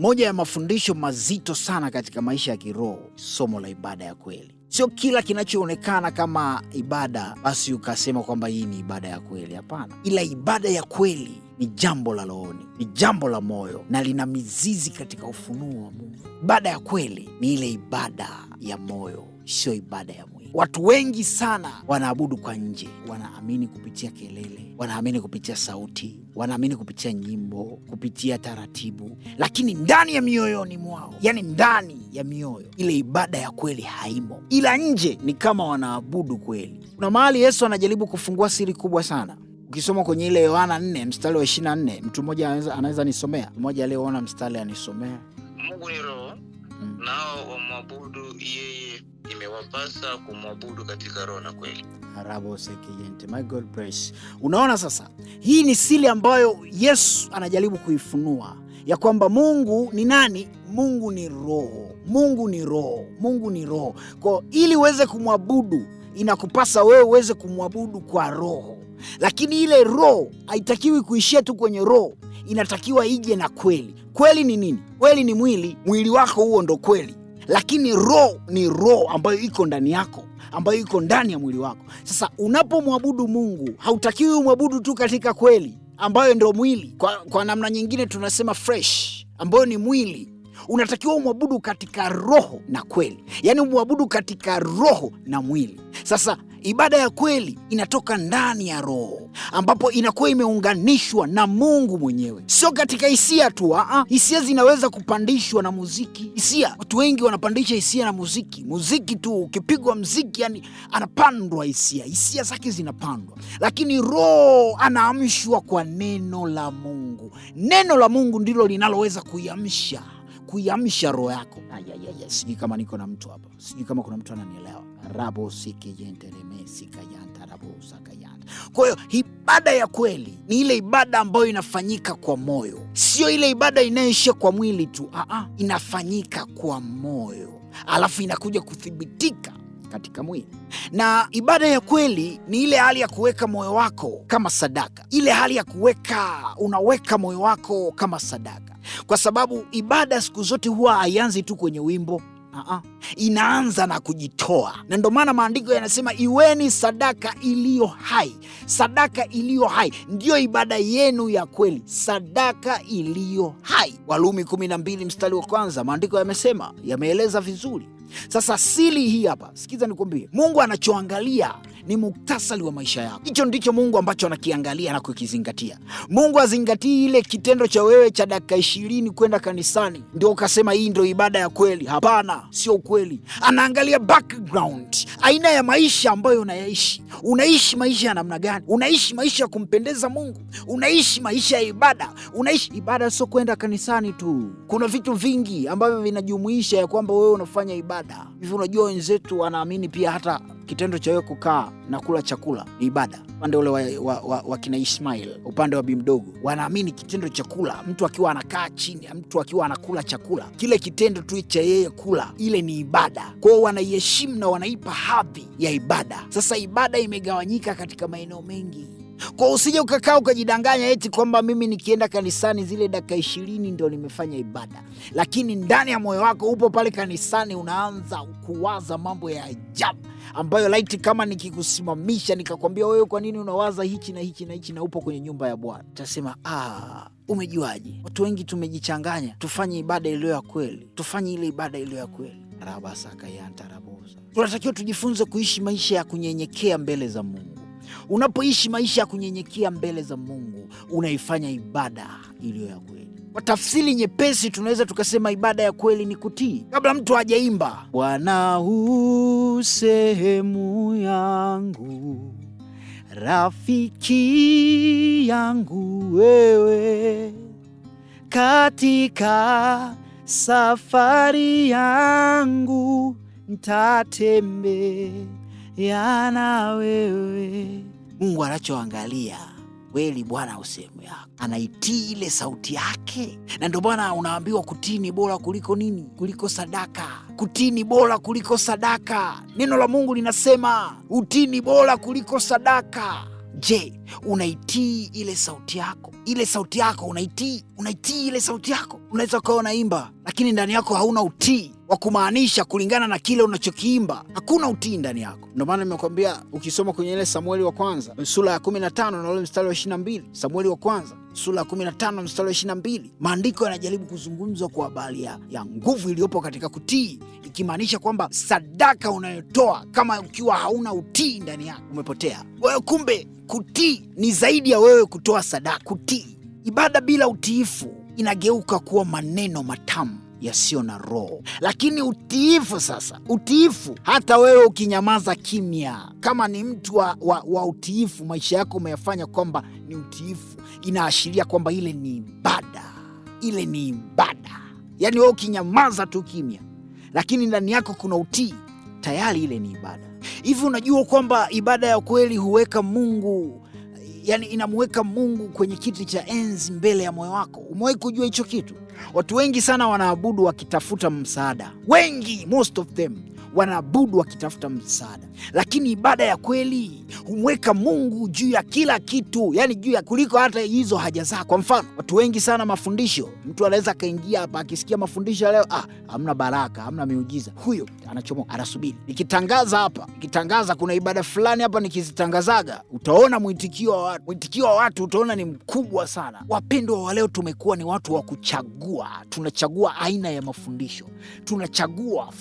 Moja ya mafundisho mazito sana katika maisha ya kiroho, somo la ibada ya kweli. Sio kila kinachoonekana kama ibada basi ukasema kwamba hii ni ibada ya kweli. Hapana, ila ibada ya kweli ni jambo la rohoni, ni jambo la moyo na lina mizizi katika ufunuo wa Mungu. Ibada ya kweli ni ile ibada ya moyo, sio ibada ya mwili. Watu wengi sana wanaabudu kwa nje, wanaamini kupitia kelele, wanaamini kupitia sauti, wanaamini kupitia nyimbo, kupitia taratibu, lakini ndani ya mioyoni mwao, yani ndani ya mioyo, ile ibada ya kweli haimo, ila nje ni kama wanaabudu kweli. Kuna mahali Yesu anajaribu kufungua siri kubwa sana. Ukisoma kwenye ile Yohana 4 mstari wa 24, mtu mmoja anaweza nisomea, mmoja aliyeona mstari anisomea. Mungu ni roho, nao wamwabudu yeye imewapasa kumwabudu katika roho na kweli. Arabo sekiyente. My God bless. Unaona sasa, hii ni siri ambayo Yesu anajaribu kuifunua ya kwamba Mungu ni nani? Mungu ni roho. Mungu ni roho. Mungu ni roho. Kwa ili uweze kumwabudu inakupasa wewe uweze kumwabudu kwa roho, lakini ile roho haitakiwi kuishia tu kwenye roho, inatakiwa ije na kweli. Kweli ni nini? Kweli ni mwili. Mwili wako huo ndo kweli, lakini roho ni roho ambayo iko ndani yako, ambayo iko ndani ya mwili wako. Sasa unapomwabudu Mungu hautakiwi umwabudu tu katika kweli ambayo ndo mwili. Kwa namna nyingine tunasema fresh, ambayo ni mwili. Unatakiwa umwabudu katika roho na kweli, yaani umwabudu katika roho na mwili. Sasa ibada ya kweli inatoka ndani ya roho, ambapo inakuwa imeunganishwa na Mungu mwenyewe, sio katika hisia tu. Hisia zinaweza kupandishwa na muziki. Hisia, watu wengi wanapandisha hisia na muziki. Muziki tu, ukipigwa muziki, yani anapandwa hisia, hisia zake zinapandwa, lakini roho anaamshwa kwa neno la Mungu. Neno la Mungu ndilo linaloweza kuiamsha roho yako. Sijui kama niko na mtu hapa, sijui kama kuna mtu ananielewa. Rabo sikeyenteremesikayanta. Kwa hiyo ibada ya kweli ni ile ibada ambayo inafanyika kwa moyo, sio ile ibada inayoishia kwa mwili tu. Inafanyika kwa moyo, alafu inakuja kuthibitika katika mwili. Na ibada ya kweli ni ile hali ya kuweka moyo wako kama sadaka, ile hali ya kuweka, unaweka moyo wako kama sadaka, kwa sababu ibada siku zote huwa haianzi tu kwenye wimbo. Inaanza na kujitoa, na ndio maana maandiko yanasema iweni sadaka iliyo hai. Sadaka iliyo hai ndiyo ibada yenu ya kweli, sadaka iliyo hai. Warumi 12 mstari wa kwanza, maandiko yamesema, yameeleza vizuri. Sasa siri hii hapa, sikiza nikwambie, Mungu anachoangalia ni muktasari wa maisha yako. Hicho ndicho Mungu ambacho anakiangalia na kukizingatia. Mungu azingatii ile kitendo cha wewe cha dakika 20 kwenda kanisani ndio ukasema hii ndio ibada ya kweli. Hapana, sio ukweli. Anaangalia background, aina ya maisha ambayo unayaishi. Unaishi maisha ya namna gani? Unaishi maisha ya kumpendeza Mungu? Unaishi maisha ya ibada? Unaishi ibada, sio kwenda kanisani tu. Kuna vitu vingi ambavyo vinajumuisha ya kwamba wewe unafanya ibada. Hivi unajua wenzetu wanaamini pia hata kitendo cha wewe kukaa na kula chakula ni ibada. Upande ule wa kina Ismail, upande wa bimdogo, wanaamini kitendo cha kula, mtu akiwa anakaa chini, mtu akiwa anakula chakula, kile kitendo tu cha yeye kula, ile ni ibada. Kwa hiyo wanaiheshimu na wanaipa hadhi ya ibada. Sasa ibada imegawanyika katika maeneo mengi. Kwa usije ukakaa ukajidanganya eti kwamba mimi nikienda kanisani zile dakika 20 ndio nimefanya ibada, lakini ndani ya moyo wako upo pale kanisani unaanza kuwaza mambo ya ajabu ambayo laiti kama nikikusimamisha nikakwambia wewe, kwa nini unawaza hichi na hichi na hichi na upo kwenye nyumba ya Bwana, utasema umejuaje? Watu wengi tumejichanganya. Tufanye ibada iliyo ya kweli, tufanye ile ibada iliyo ya kweli. Rabasakayantarabosa. Tunatakiwa tujifunze kuishi maisha ya kunyenyekea mbele za Mungu. Unapoishi maisha ya kunyenyekea mbele za Mungu, unaifanya ibada iliyo ya kweli. Kwa tafsiri nyepesi, tunaweza tukasema ibada ya kweli ni kutii. Kabla mtu hajaimba, Bwana hu sehemu yangu, rafiki yangu wewe, katika safari yangu ntatembea na wewe. Mungu anachoangalia kweli, Bwana usehemu yako, anaitii ile sauti yake, na ndio maana unaambiwa kutii ni bora kuliko nini? Kuliko sadaka. Kutii ni bora kuliko sadaka. Neno la Mungu linasema utii ni bora kuliko sadaka. Je, unaitii ile sauti yako? Ile sauti yako unaitii? Unaitii ile sauti yako? Unaweza ukawa unaimba lakini ndani yako hauna utii wa kumaanisha kulingana na kile unachokiimba. Hakuna utii ndani yako. Ndio maana nimekwambia ukisoma kwenye ile Samueli wa kwanza sura ya 15 na ule mstari wa 22, Samueli wa kwanza sura ya 15 mstari wa 22, maandiko yanajaribu kuzungumzwa kwa habari ya nguvu iliyopo katika kutii, ikimaanisha kwamba sadaka unayotoa kama ukiwa hauna utii ndani yako umepotea. Wewe kumbe kutii ni zaidi ya wewe kutoa sadaka. Kutii, ibada bila utiifu inageuka kuwa maneno matamu yasiyo na roho. Lakini utiifu sasa, utiifu hata wewe ukinyamaza kimya, kama ni mtu wa utiifu, maisha yako umeyafanya kwamba ni utiifu, inaashiria kwamba ile ni ibada, ile ni ibada. Yaani wewe ukinyamaza tu kimya, lakini ndani yako kuna utii, tayari ile ni ibada. Hivi unajua kwamba ibada ya kweli huweka Mungu, yani inamuweka Mungu kwenye kiti cha enzi mbele ya moyo wako? Umewahi kujua hicho kitu? Watu wengi sana wanaabudu wakitafuta msaada. Wengi, most of them, wanaabudu wakitafuta msaada. Lakini ibada ya kweli humweka Mungu juu ya kila kitu, yani juu ya kuliko hata hizo haja zako. Kwa mfano, watu wengi sana mafundisho, mtu anaweza akaingia hapa akisikia mafundisho leo, hamna baraka, hamna miujiza, huyo anachomoka, anasubiri. Nikitangaza hapa, nikitangaza kuna ibada fulani hapa, nikizitangazaga, utaona mwitikio wa watu, mwitikio wa watu utaona ni mkubwa sana. Wapendwa wa leo, tumekuwa ni watu wa kuchagua. Tunachagua aina ya mafundisho, tunachagua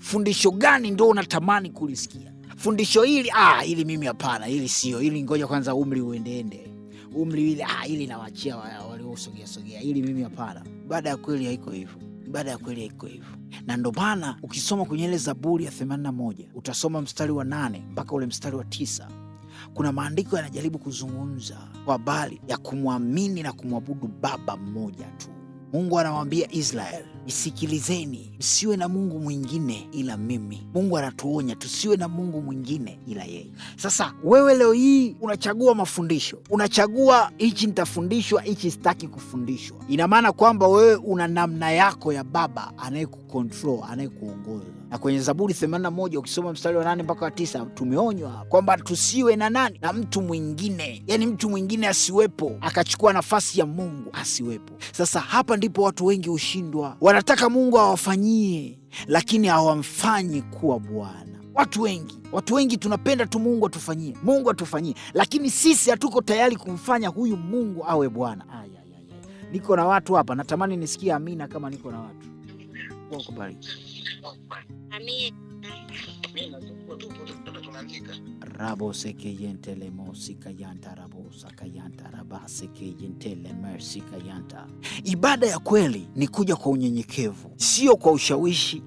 fundisho gani ndo unatamani kulisikia. Fundisho hili, hili mimi hapana, hili sio, hili ngoja kwanza umri uendeende, umri hili, hili nawaachia waliosogea sogea, hili mimi hapana. Ibada ya kweli haiko hivyo. Ibada ya kweli haiko hivyo. Na ndo maana ukisoma kwenye ile Zaburi ya 81 utasoma mstari wa 8 mpaka ule mstari wa 9, kuna maandiko yanajaribu kuzungumza kwa habari ya kumwamini na kumwabudu Baba mmoja tu. Mungu anawaambia Israel, nisikilizeni, msiwe na Mungu mwingine ila mimi. Mungu anatuonya tusiwe na Mungu mwingine ila yeye. Sasa wewe leo hii unachagua mafundisho, unachagua hichi nitafundishwa, hichi sitaki kufundishwa. Ina maana kwamba wewe una namna yako ya baba anayekucontrol, anayekuongoza. Na kwenye Zaburi 81 ukisoma mstari wa 8 mpaka wa 9, tumeonywa kwamba tusiwe na nani? Na mtu mwingine. Yani mtu mwingine asiwepo akachukua nafasi ya Mungu, asiwepo. Sasa hapa ndipo watu wengi hushindwa. Wanataka Mungu awafanyie, lakini hawamfanyi kuwa Bwana. Watu wengi tunapenda tu Mungu atufanyie, Mungu atufanyie, lakini sisi hatuko tayari kumfanya huyu Mungu awe Bwana. Niko na watu hapa, natamani nisikie amina kama niko na watu. Mungu akubariki. Amina. Rabo seke yentele mo sikayanta rabo sakayanta raba seke yentele mercy kayanta. Ibada ya kweli ni kuja kwa unyenyekevu, sio kwa ushawishi.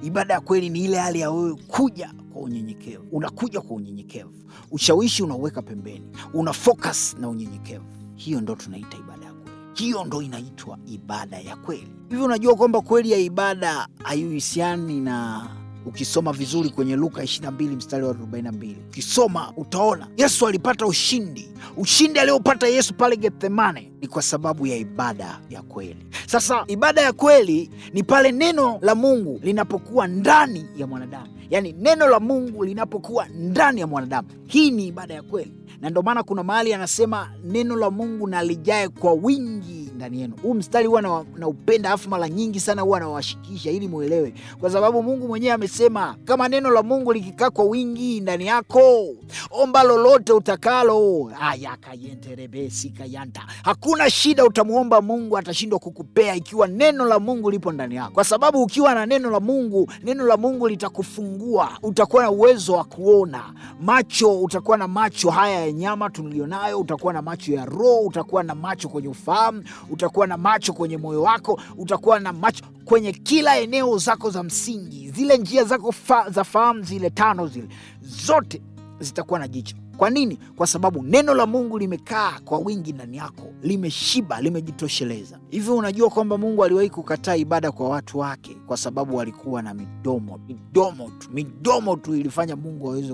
Ibada ya kweli ni ile hali ya wewe kuja kwa unyenyekevu. Unakuja kwa unyenyekevu, ushawishi unauweka pembeni, una focus na unyenyekevu. Hiyo ndo tunaita ibada ya kweli. Hiyo ndo inaitwa ibada ya kweli. Hivi unajua kwamba kweli ya ibada haihusiani na, ukisoma vizuri kwenye Luka 22 mstari wa 42, ukisoma utaona Yesu alipata ushindi. Ushindi aliopata Yesu pale Gethsemane ni kwa sababu ya ibada ya kweli. Sasa ibada ya kweli ni pale neno la Mungu linapokuwa ndani ya mwanadamu. Yaani neno la Mungu linapokuwa ndani ya mwanadamu. Hii ni ibada ya kweli. Na ndio maana kuna mahali anasema neno la Mungu na lijae kwa wingi ndani yenu. Huu mstari huwa naupenda, afu mara nyingi sana huwa nawashikisha ili muelewe, kwa sababu Mungu mwenyewe amesema kama neno la Mungu likikaa kwa wingi ndani yako, omba lolote utakalo, ayakayenterebesikayanta, hakuna shida utamuomba Mungu atashindwa kukupea ikiwa neno la Mungu lipo ndani yako. Kwa sababu ukiwa na neno la Mungu, neno la Mungu litakufungua, utakuwa na uwezo wa kuona macho, utakuwa na macho haya ya nyama tulionayo, utakuwa na macho ya roho, utakuwa na macho kwenye ufahamu, utakuwa na macho kwenye moyo wako, utakuwa na macho kwenye kila eneo zako za msingi, zile njia zako za fahamu zile tano zile zote zitakuwa na jicho. Kwa nini? Kwa sababu neno la Mungu limekaa kwa wingi ndani yako, limeshiba, limejitosheleza. Hivyo unajua kwamba Mungu aliwahi kukataa ibada kwa watu wake kwa sababu walikuwa na midomo. Midomo tu ilifanya Mungu aweze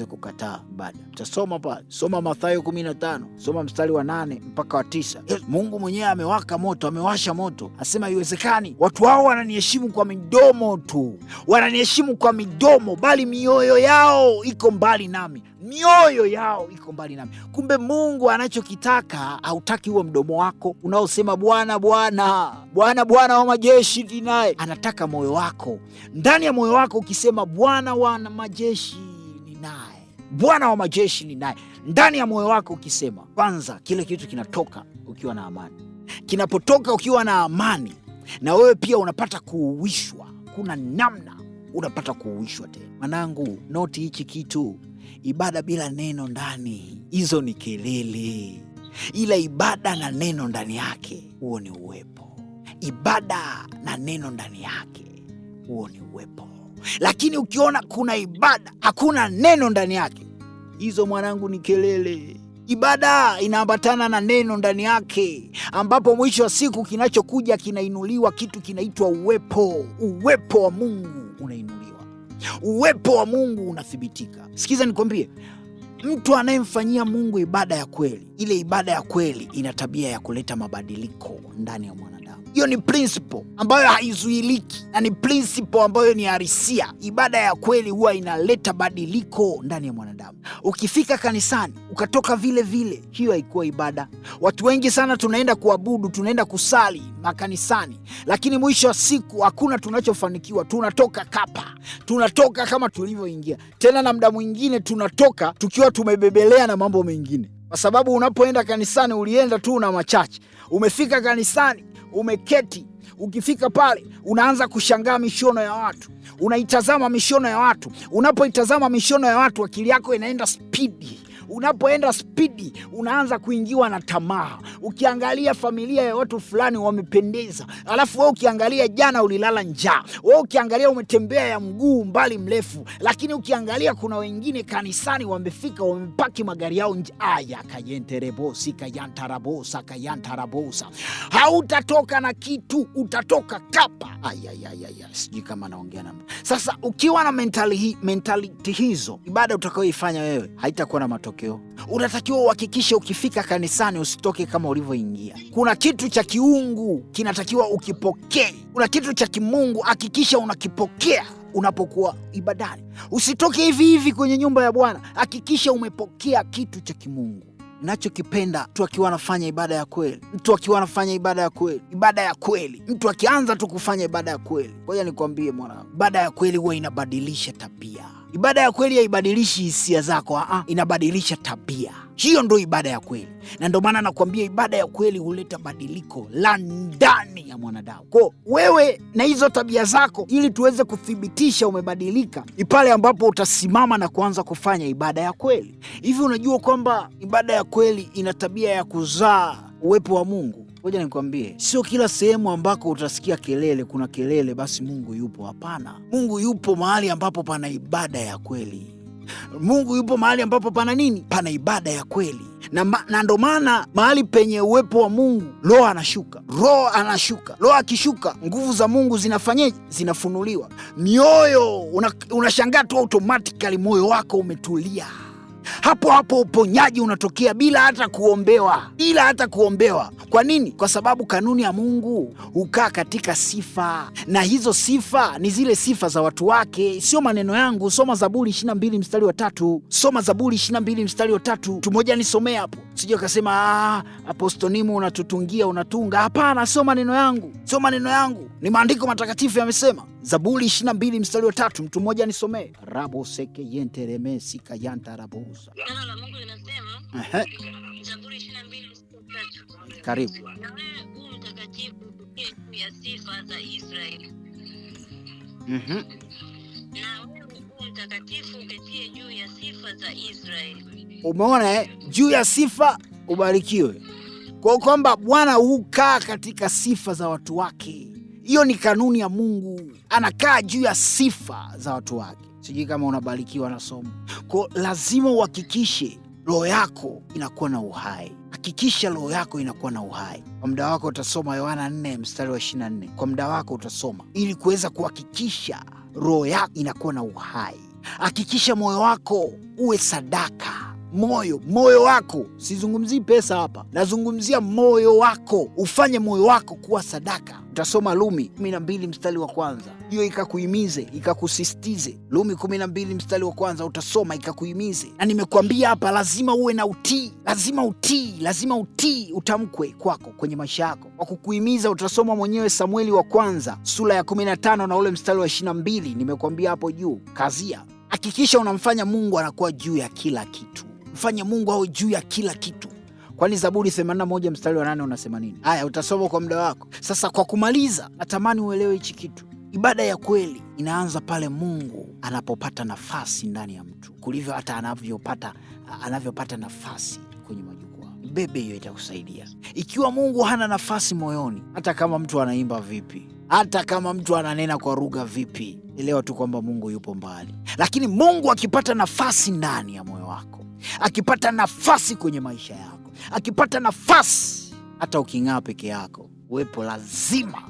kukataa ibada. Utasoma pale, soma Mathayo 15, soma mstari wa 8 mpaka wa 9. Mungu mwenyewe amewaka moto, amewasha moto. Asema haiwezekani. Watu hao wananiheshimu kwa midomo tu. Wananiheshimu kwa midomo, bali mioyo yao iko mbali nami. Mioyo yao iko mbali nami. Kumbe Mungu anachokitaka, hautaki huo mdomo wako unaosema Bwana Bwana Bwana Bwana wa majeshi ninaye. Anataka moyo wako. Ndani ya moyo wako ukisema Bwana wa majeshi ninaye, Bwana wa majeshi ninaye, ndani ya moyo wako ukisema, kwanza kile kitu kinatoka ukiwa na amani. Kinapotoka ukiwa na amani, na wewe pia unapata kuuishwa. Kuna namna unapata kuuishwa tena. Mwanangu, noti hichi kitu, ibada bila neno ndani, hizo ni kelele. Ila ibada na neno ndani yake, huo ni uwepo. Ibada na neno ndani yake, huo ni uwepo. Lakini ukiona kuna ibada hakuna neno ndani yake, hizo mwanangu ni kelele. Ibada inaambatana na neno ndani yake, ambapo mwisho wa siku kinachokuja kinainuliwa, kitu kinaitwa uwepo. Uwepo wa Mungu unainuliwa, uwepo wa Mungu unathibitika. Sikiza nikwambie, mtu anayemfanyia Mungu ibada ya kweli, ile ibada ya kweli ina tabia ya kuleta mabadiliko ndani ya mwanadamu. Hiyo ni principle ambayo haizuiliki na ni principle ambayo ni harisia. Ibada ya kweli huwa inaleta badiliko ndani ya mwanadamu. Ukifika kanisani ukatoka vile vile, hiyo haikuwa ibada. Watu wengi sana tunaenda kuabudu, tunaenda kusali makanisani, lakini mwisho wa siku hakuna tunachofanikiwa. Tunatoka kapa, tunatoka kama tulivyoingia tena, na muda mwingine tunatoka tukiwa tumebebelea na mambo mengine, kwa sababu unapoenda kanisani ulienda tu na machache. Umefika kanisani umeketi, ukifika pale unaanza kushangaa mishono ya watu, unaitazama mishono ya watu. Unapoitazama mishono ya watu, akili yako inaenda spidi. Unapoenda spidi, unaanza kuingiwa na tamaa. Ukiangalia familia ya watu fulani wamependeza, alafu wewe ukiangalia jana ulilala njaa, wewe ukiangalia umetembea ya mguu mbali mrefu, lakini ukiangalia kuna wengine kanisani wamefika, wamepaki magari yao nje. Aya kayenterebosi kayantarabosa kayantarabosa, hautatoka na kitu, utatoka kapa. Ayayaya, sijui kama naongea na mtu. Sasa ukiwa na mentality hizo, ibada utakayoifanya wewe haitakuwa na matokeo. Unatakiwa uhakikishe ukifika kanisani usitoke kama ulivyoingia. Kuna kitu cha kiungu kinatakiwa ukipokee, kuna kitu cha kimungu hakikisha unakipokea unapokuwa ibadani. Usitoke hivi hivi kwenye nyumba ya Bwana, hakikisha umepokea kitu cha kimungu. Ninachokipenda, mtu akiwa anafanya ibada ya kweli, mtu akiwa anafanya ibada ya kweli, ibada ya kweli, mtu akianza tu kufanya ibada ya kweli, ngoja nikwambie mwanangu, ibada ya kweli huwa inabadilisha tabia. Ibada ya kweli haibadilishi hisia zako, inabadilisha tabia. Hiyo ndo ibada ya kweli, na ndo maana nakwambia ibada ya kweli huleta badiliko la ndani ya mwanadamu. Kwa wewe na hizo tabia zako, ili tuweze kuthibitisha umebadilika, ni pale ambapo utasimama na kuanza kufanya ibada ya kweli. Hivi unajua kwamba ibada ya kweli ina tabia ya kuzaa uwepo wa Mungu? Ngoja nikwambie, sio kila sehemu ambako utasikia kelele, kuna kelele basi Mungu yupo. Hapana, Mungu yupo mahali ambapo pana ibada ya kweli. Mungu yupo mahali ambapo pana nini? Pana ibada ya kweli. Na ndo maana mahali penye uwepo wa Mungu, Roho anashuka, Roho anashuka. Roho akishuka, nguvu za Mungu zinafanyeje? Zinafunuliwa. Mioyo unashangaa tu automatically moyo wako umetulia. Hapo hapo uponyaji unatokea bila hata kuombewa, bila hata kuombewa. Kwa nini? Kwa sababu kanuni ya Mungu hukaa katika sifa, na hizo sifa ni zile sifa za watu wake, sio maneno yangu. Soma Zaburi 22 mstari wa 3. Soma Zaburi 22 mstari wa 3. Tumoja nisomee hapo, sije ukasema Apostonimu unatutungia, unatunga. Hapana, sio maneno yangu, sio maneno yangu, ni maandiko matakatifu yamesema. Zaburi 22 mstari wa 3, mtu mmoja nisomee. Rabo seke yentereme sika yantarabosa. Neno la Mungu linasema, Zaburi 22 mstari wa 3. Karibu. Na wewe u mtakatifu usikie juu ya sifa za Israeli. Na wewe u mtakatifu uketie juu ya sifa za Israeli. Umeona juu ya sifa ubarikiwe. Kwa kwamba Bwana hukaa katika sifa za watu wake. Hiyo ni kanuni ya Mungu, anakaa juu ya sifa za watu wake. Sijui kama unabarikiwa na somo. Kwa lazima uhakikishe roho yako inakuwa na uhai. Hakikisha roho yako inakuwa na uhai. Kwa muda wako utasoma Yohana 4 mstari wa 24. Kwa muda wako utasoma ili kuweza kuhakikisha roho yako inakuwa na uhai. Hakikisha moyo wako uwe sadaka. Moyo wako, sizungumzii pesa hapa, nazungumzia moyo wako. Ufanye moyo wako kuwa sadaka. Utasoma Rumi 12 mstari wa 1. Hiyo ikakuhimize, ikakusisitize. Rumi 12 mstari wa kwanza utasoma, ikakuhimize. Na nimekuambia hapa, lazima uwe na utii, lazima utii, lazima utii utamkwe kwako kwenye maisha yako. Kwa kukuhimiza utasoma mwenyewe Samueli wa kwanza sura ya 15 na ule mstari wa 22, nimekuambia hapo juu. Kazia, hakikisha unamfanya Mungu anakuwa juu ya kila kitu. Mfanye Mungu awe juu ya kila kitu. Kwani Zaburi 81 mstari wa 8 unasema nini? Haya, utasoma kwa muda wako. Sasa kwa kumaliza, natamani uelewe hichi kitu. Ibada ya kweli inaanza pale Mungu anapopata nafasi ndani ya mtu, kulivyo hata anavyopata nafasi kwenye majukwaa. Bebe hiyo itakusaidia. Ikiwa Mungu hana nafasi moyoni, hata kama mtu anaimba vipi, hata kama mtu ananena kwa lugha vipi, elewa tu kwamba Mungu yupo mbali. Lakini Mungu akipata nafasi ndani ya moyo wako, akipata nafasi kwenye maisha yako, akipata nafasi, hata uking'aa peke yako, uwepo lazima,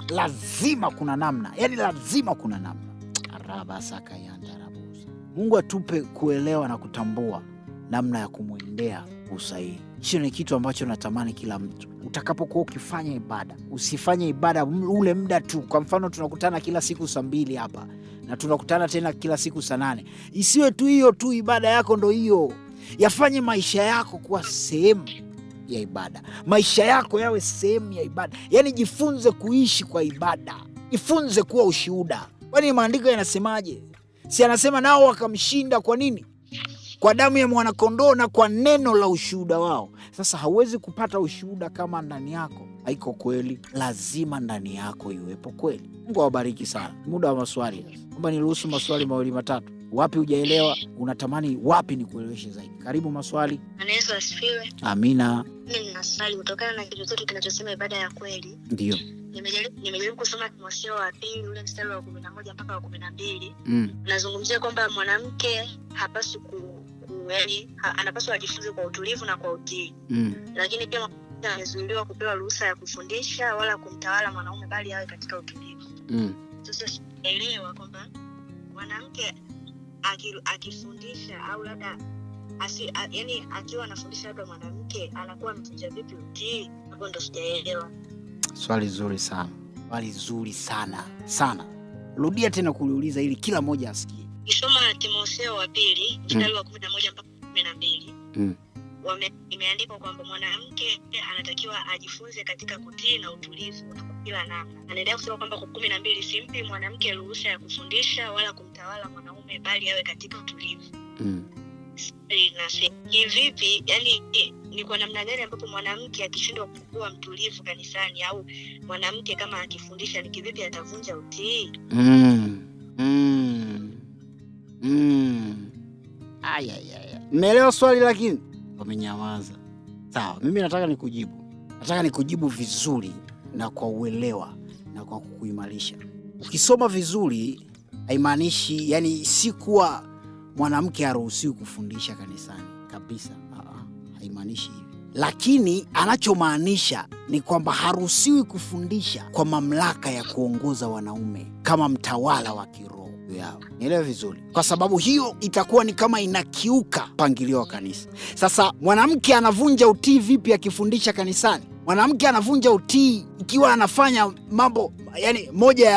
lazima kuna namna, yani lazima kuna namna. Arabasakayandarabusa. Mungu atupe kuelewa na kutambua namna ya kumwendea usahihi. Hicho ni kitu ambacho natamani kila mtu, utakapokuwa ukifanya ibada, usifanye ibada ule muda tu. Kwa mfano, tunakutana kila siku saa 2 hapa na tunakutana tena kila siku saa 8. Isiwe tu hiyo tu ibada yako ndo hiyo. Yafanye maisha yako kuwa sehemu ya ibada, maisha yako yawe sehemu ya ibada. Yani jifunze kuishi kwa ibada, jifunze kuwa ushuhuda. Kwani maandiko yanasemaje? Si anasema nao wakamshinda kwa nini? Kwa damu ya mwanakondoo na kwa neno la ushuhuda wao. Sasa hauwezi kupata ushuhuda kama ndani yako haiko kweli. Lazima ndani yako iwepo kweli. Mungu awabariki sana. Muda wa maswali sasa. Naomba niruhusu maswali mawili matatu. Wapi hujaelewa? Unatamani wapi nikueleweshe zaidi? Karibu maswali. Bwana Yesu asifiwe. Amina. Mimi nina swali kutokana na kitu chetu kinachosema ibada ya kweli. Ndio. Nimejaribu kusoma Timotheo wa pili ule mstari wa 11 mpaka wa 12. Nazungumzia kwamba mwanamke hapaswi anapaswa ajifunze kwa utulivu na kwa utii. Lakini pia mwanamke amezuiliwa kupewa ruhusa ya kufundisha wala kumtawala mwanaume, bali awe katika utulivu. Sasa elewa kwamba mwanamke akifundisha au labda yani akiwa anafundisha labda mwanamke anakuwa amevunja vipi utii? Hapo ndo sijaelewa. Swali zuri sana. Swali zuri sana sana. Rudia tena kuliuliza ili kila mmoja asikie. Kisoma Timotheo wa pili mstari wa 11 mpaka 12. Imeandikwa kwamba mwanamke anatakiwa ajifunze katika kutii na utulivu na kwa kila namna. Anaendelea kusema kwamba kwa 12, simpi mwanamke ruhusa ya kufundisha wala kumtawala mwanaume, bali awe katika utulivu. Kivipi? Yani ni kwa namna gani ambapo mwanamke akishindwa kuwa mtulivu kanisani au mwanamke kama akifundisha ni kivipi atavunja utii? Aya. Mmeelewa swali lakini wamenyamaza. Sawa, mimi nataka nikujibu. Nataka nikujibu vizuri na kwa uelewa na kwa kukuimarisha. Ukisoma vizuri haimaanishi, yani si kuwa mwanamke haruhusiwi kufundisha kanisani kabisa. Haimaanishi hivi. Lakini anachomaanisha ni kwamba haruhusiwi kufundisha kwa mamlaka ya kuongoza wanaume kama mtawala wa kiroho yao. Nielewe vizuri, kwa sababu hiyo itakuwa ni kama inakiuka mpangilio wa kanisa. Sasa mwanamke anavunja utii vipi akifundisha kanisani? Mwanamke anavunja utii ikiwa anafanya mambo, yani moja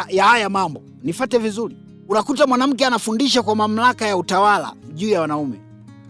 ya haya mambo. Nifate vizuri. Unakuta mwanamke anafundisha kwa mamlaka ya utawala juu ya wanaume.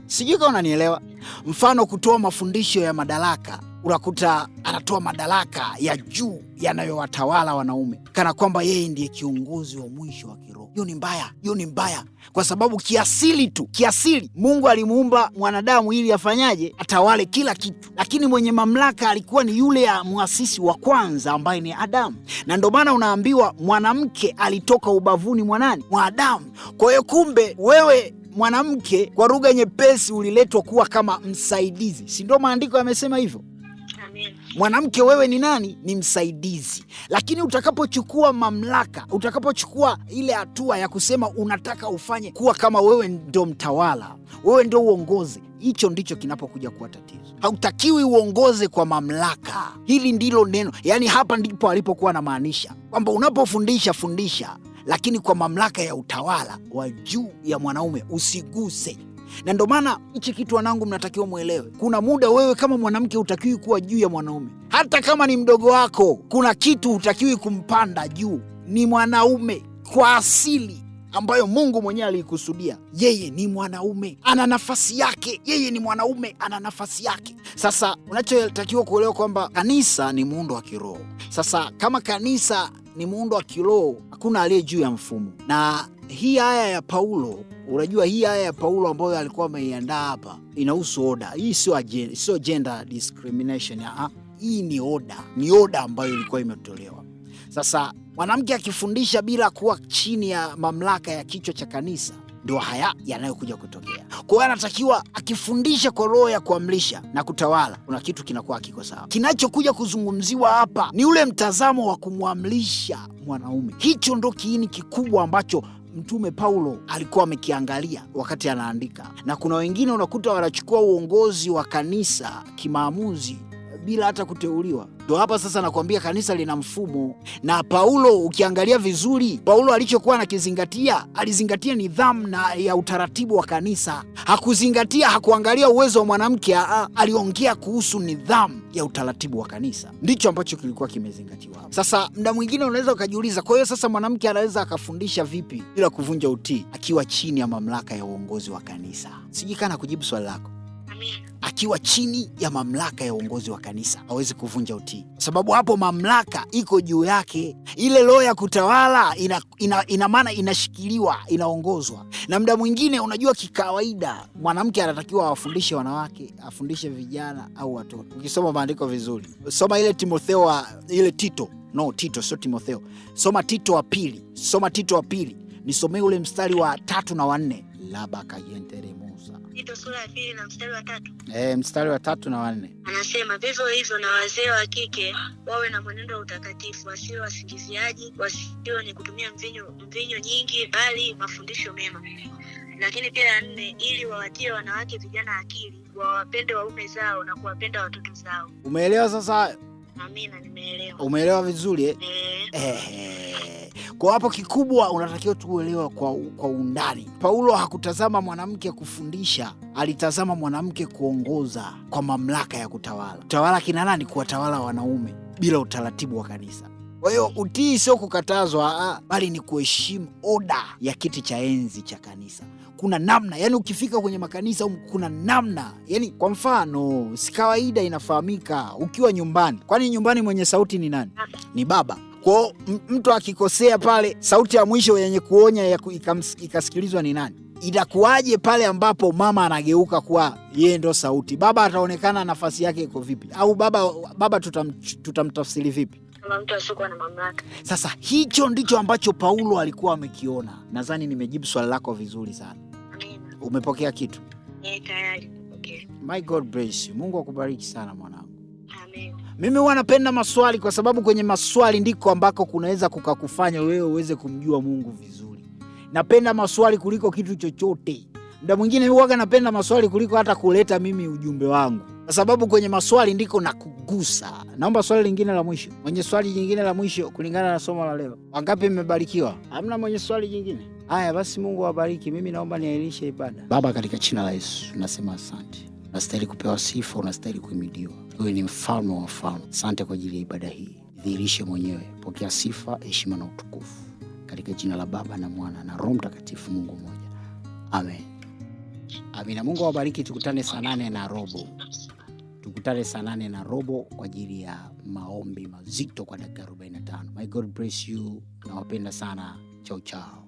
Sijui kama unanielewa. Mfano, kutoa mafundisho ya madaraka. Unakuta anatoa madaraka ya juu yanayowatawala wanaume, kana kwamba yeye ndiye kiongozi wa mwisho wa kiroho. Hiyo ni mbaya, hiyo ni mbaya, kwa sababu kiasili tu, kiasili Mungu alimuumba mwanadamu ili afanyaje? Atawale kila kitu. Lakini mwenye mamlaka alikuwa ni yule ya muasisi wa kwanza ambaye ni Adamu. Na ndio maana unaambiwa mwanamke alitoka ubavuni mwa nani? Mwa Adamu. Kwa hiyo kumbe wewe mwanamke, kwa lugha nyepesi, uliletwa kuwa kama msaidizi. Si ndio maandiko yamesema hivyo? Mwanamke wewe ni nani? Ni msaidizi. Lakini utakapochukua mamlaka, utakapochukua ile hatua ya kusema unataka ufanye kuwa kama wewe ndio mtawala, wewe ndio uongozi, hicho ndicho kinapokuja kuwa tatizo. Hautakiwi uongoze kwa mamlaka. Hili ndilo neno, yani hapa ndipo alipokuwa anamaanisha kwamba unapofundisha, fundisha, lakini kwa mamlaka ya utawala wa juu ya mwanaume usiguse. Na ndio maana hichi kitu wanangu, mnatakiwa muelewe. Kuna muda wewe kama mwanamke hutakiwi kuwa juu ya mwanaume, hata kama ni mdogo wako. Kuna kitu hutakiwi kumpanda juu. ni mwanaume kwa asili ambayo Mungu mwenyewe aliikusudia. Yeye ni mwanaume, ana nafasi yake. Yeye ni mwanaume, ana nafasi yake. Sasa unachotakiwa kuelewa kwamba kanisa ni muundo wa kiroho. Sasa kama kanisa ni muundo wa kiroho, hakuna aliye juu ya mfumo. Na hii aya ya Paulo, unajua hii aya ya Paulo ambayo alikuwa ameiandaa hapa inahusu oda. Hii sio gender discrimination. Hii ni oda, ni oda ambayo ilikuwa imetolewa. Sasa mwanamke akifundisha bila kuwa chini ya mamlaka ya kichwa cha kanisa, ndio haya yanayokuja kutokea. Kwa hiyo anatakiwa akifundisha kwa roho ya kuamrisha na kutawala, kuna kitu kinakuwa kiko sawa. Kinachokuja kuzungumziwa hapa ni ule mtazamo wa kumwamrisha mwanaume. Hicho ndo kiini kikubwa ambacho Mtume Paulo alikuwa amekiangalia wakati anaandika. Na kuna wengine unakuta wanachukua uongozi wa kanisa kimaamuzi bila hata kuteuliwa. Ndio hapa sasa nakwambia kanisa lina mfumo. Na Paulo ukiangalia vizuri, Paulo alichokuwa anakizingatia, alizingatia nidhamu na ya utaratibu wa kanisa. Hakuzingatia, hakuangalia uwezo wa mwanamke, aliongea kuhusu nidhamu ya utaratibu wa kanisa. Ndicho ambacho kilikuwa kimezingatiwa. Sasa muda mwingine unaweza ukajiuliza, kwa hiyo sasa mwanamke anaweza akafundisha vipi bila kuvunja utii akiwa chini ya mamlaka ya uongozi wa kanisa? Sijui kana kujibu swali lako. Akiwa chini ya mamlaka ya uongozi wa kanisa hawezi kuvunja utii, sababu hapo mamlaka iko juu yake. Ile roho ya kutawala ina maana inashikiliwa, inaongozwa. Na muda mwingine unajua, kikawaida mwanamke anatakiwa awafundishe wanawake, afundishe vijana au watoto. Ukisoma maandiko vizuri, soma ile Timotheo, ile Tito, no Tito sio Timotheo, soma Tito wa pili, soma Tito wa pili, nisomee ule mstari wa 3 na 4. Labakayentere Tito sura ya 2 na mstari wa 3. Mstari wa 3 na 4. Anasema vivyo hivyo na wazee wa kike wawe na mwenendo wa utakatifu, wasiwe wasingiziaji, wasiwe ni kutumia mvinyo nyingi, bali mafundisho mema. Lakini pia 4, ili wawatie wanawake vijana akili, wawapende waume zao na kuwapenda watoto zao. Umeelewa sasa? Amina, nimeelewa. Umeelewa vizuri eh? Kwa hapo kikubwa unatakiwa tuelewe kwa undani. Paulo hakutazama mwanamke kufundisha, alitazama mwanamke kuongoza kwa mamlaka ya kutawala. Kutawala kina nani? Kuwatawala wanaume bila utaratibu wa kanisa. Kwa hiyo utii sio kukatazwa, bali ni kuheshimu oda ya kiti cha enzi cha kanisa. Kuna namna, yani ukifika kwenye makanisa kuna namna. Yani kwa mfano, si kawaida inafahamika ukiwa nyumbani. Kwani nyumbani mwenye sauti ni nani? Ni baba. Kwa mtu akikosea pale, sauti ya mwisho yenye kuonya ya ikasikilizwa ni nani? Itakuwaje pale ambapo mama anageuka kuwa yeye ndo sauti? Baba ataonekana nafasi yake iko vipi? Au baba tutamtafsiri vipi? Kama mtu asiyekuwa na mamlaka. Sasa hicho ndicho ambacho Paulo alikuwa amekiona. Nadhani nimejibu swali lako vizuri sana. Amina. Umepokea kitu? Tayari nimepokea. My God bless you. Mungu akubariki sana mwanangu. Amen. Mimi huwa napenda maswali kwa sababu kwenye maswali ndiko ambako kunaweza kukakufanya wewe uweze kumjua Mungu vizuri. Napenda maswali kuliko kitu chochote. Muda mwingine huwa napenda maswali kuliko hata kuleta mimi ujumbe wangu, kwa sababu kwenye maswali ndiko nakugusa. Naomba swali lingine la mwisho. Mwenye swali jingine la mwisho kulingana na somo la leo. Wangapi mmebarikiwa? Hamna mwenye swali jingine? Haya basi, Mungu awabariki. Mimi naomba niahirishe ibada. Baba, katika jina la Yesu nasema asante. Unastahili kupewa sifa, unastahili kuhimidiwa. Wewe ni mfalme wa wafalme. Asante kwa ajili ya ibada hii. Dhihirishe mwenyewe. Pokea sifa, heshima na utukufu. Katika jina la Baba na Mwana na Roho Mtakatifu, Mungu mmoja. Amen. Amina. Mungu awabariki. Tukutane saa 8:15. Tukutane saa 8:15 kwa ajili ya maombi mazito kwa dakika 45. My God bless you. Nawapenda sana. Chao chao.